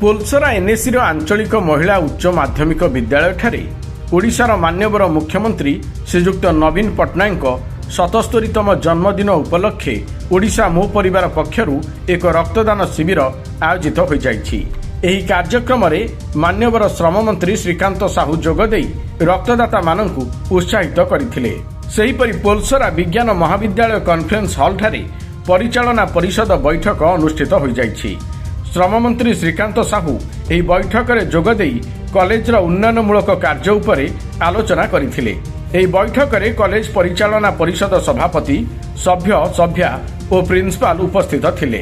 ପୋଲସରା ଏନ୍ଏସିର ଆଞ୍ଚଳିକ ମହିଳା ଉଚ୍ଚ ମାଧ୍ୟମିକ ବିଦ୍ୟାଳୟଠାରେ ଓଡ଼ିଶାର ମାନ୍ୟବର ମୁଖ୍ୟମନ୍ତ୍ରୀ ଶ୍ରୀଯୁକ୍ତ ନବୀନ ପଟ୍ଟନାୟକଙ୍କ 77ତମ ଜନ୍ମଦିନ ଉପଲକ୍ଷେ ଓଡ଼ିଶା ମୋ ପରିବାର ପକ୍ଷରୁ ଏକ ରକ୍ତଦାନ ଶିବିର ଆୟୋଜିତ ହୋଇଯାଇଛି। ଏହି କାର୍ଯ୍ୟକ୍ରମରେ ମାନ୍ୟବର ଶ୍ରମମନ୍ତ୍ରୀ ଶ୍ରୀକାନ୍ତ ସାହୁ ଯୋଗଦେଇ ରକ୍ତଦାତାମାନଙ୍କୁ ଉତ୍ସାହିତ କରିଥିଲେ। ସେହିପରି ପୋଲସରା ବିଜ୍ଞାନ ମହାବିଦ୍ୟାଳୟ କନଫରେନ୍ସ ହଲ୍ଠାରେ ପରିଚାଳନା ପରିଷଦ ବୈଠକ ଅନୁଷ୍ଠିତ ହୋଇଯାଇଛି। ଶ୍ରମମନ୍ତ୍ରୀ ଶ୍ରୀକାନ୍ତ ସାହୁ ଏହି ବୈଠକରେ ଯୋଗଦେଇ କଲେଜର ଉନ୍ନୟନମୂଳକ କାର୍ଯ୍ୟ ଉପରେ ଆଲୋଚନା କରିଥିଲେ। ଏହି ବୈଠକରେ କଲେଜ ପରିଚାଳନା ପରିଷଦ ସଭାପତି, ସଭ୍ୟ, ସଭ୍ୟା ଓ ପ୍ରିନ୍ସିପାଲ ଉପସ୍ଥିତ ଥିଲେ।